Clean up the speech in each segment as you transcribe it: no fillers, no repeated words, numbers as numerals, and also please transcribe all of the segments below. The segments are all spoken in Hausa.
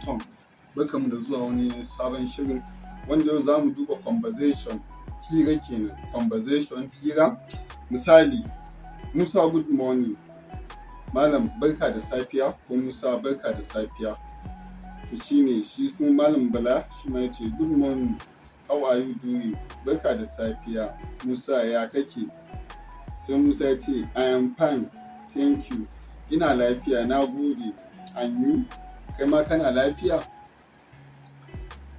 Com. Barkanmu da zuwa wani sabon shirin wanda yau za mu duba conversation, hira kenan, conversation, hira. Misali, Musa, "Good morning." Malam, barka da safiya, ko Musa, barka da safiya. To shine shi kuma Malam Bala shi ma ya ce, "Good morning, how are you doing?" Barka da safiya, Musa, ya kake? Sai Musa ya ce, "I am fine, thank you." Ina lafiya, na gode. "And you?" Kai ma kana lafiya?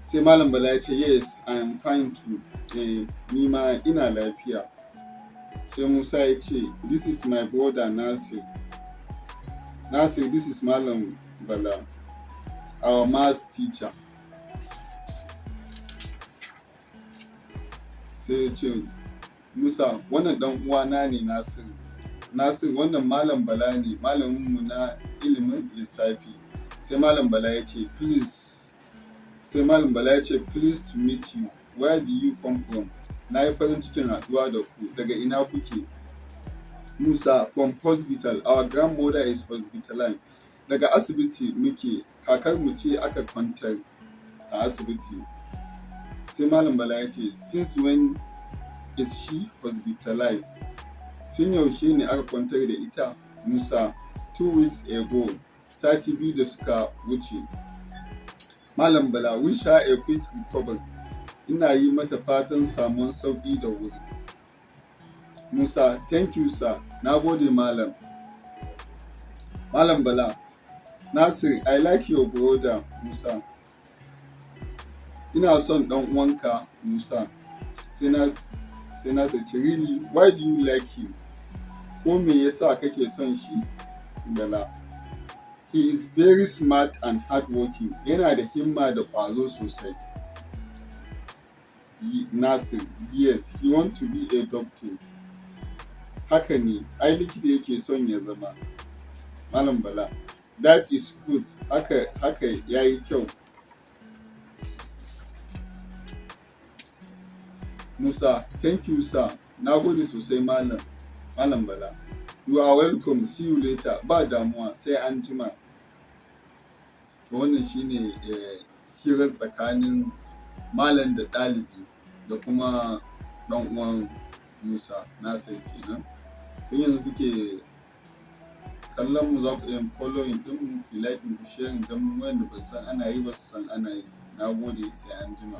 Sai Malam Bala ya ce, "Yes, I am fine too." Eh, ni ma ina lafiya. Sai Musa ya ce, "This is my brother Nasir. Nasir, this is Malam Bala, our maths teacher." Sai ya ce, Musa, wannan ɗan uwana ne Nasir. Nasir, wannan Malam Bala ne, malaminmu na ilimin lissafi. Sai Malam Bala ya ce, "Pleased to meet you. Where do you come from?" Na yi farin cikin haɗuwa da ku. Daga ina kuke? Musa, "From hospital. Our grandmother is hospitalized." Daga asibiti muke, kakarmu ce aka kwantar a asibiti. Sai Malam Bala ya ce, "Since when is she hospitalized?" Tun yaushe ne aka kwantar da ita? Musa, "2 weeks ago." Sati 2 da suka wuce. Malam Bala, "Wish her a quick recovery." Ina yi mata fatan samuwan sauƙi da wuri. Musa, "Thank you, sir." Na gode, Malam. Malam Bala, "Nasir, I like your brother Musa." Ina son ɗan uwanka Musa. Sai Nasir ce, "Really? Why do you like him?" Ko me yasa kake son shi? Bala, "He is very smart and hardworking." Yana da himma da ƙwazo sosai. Nasir, "Yes, he want to be a doctor." Haka ne, ai likita yake son ya zama. Malam Bala, "That is good." Haka ya yi kyau. Musa, "Thank you, sir." Na gode sosai, Malam. Malam Bala, "You are welcome. See you later." Ba damuwa, sai an jima. To wannan shine hirar tsakanin malam da ɗalibi da kuma ɗan uwan Musa, Nasir kenan. Tun yanzu kuke kallon mu, za ku iya following ɗinmu, ku like, ku sharing, don wayanda ba su san ana yi ba su san ana yi. Na gode, sai an jima.